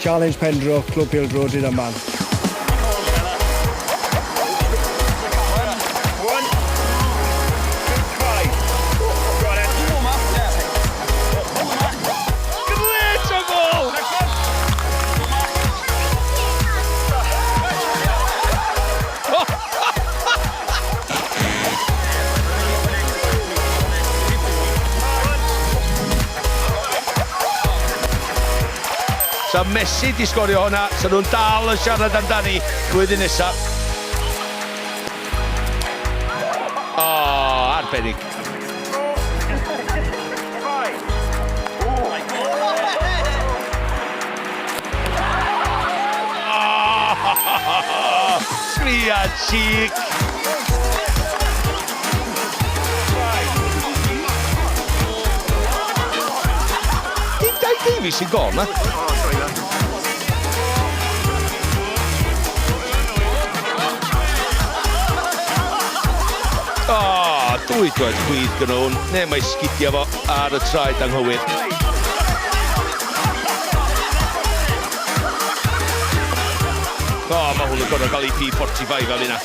Challenge Pendro, Clwb Pêl-droed Rhydaman. Grêt o gôl! Sa Messi 'di sgorio hwnna, sa nhw'n dal yn siarad amdani flwyddyn nesa. O, arbennig. O, sgria cheek. Dim Dai Davies sy'n gol na? O, dwy droed chwith gyda hwn, neu mae sgidio fo ar y traed anghywir. O, mae hwn yn gorfod cael ei P45 am hynna.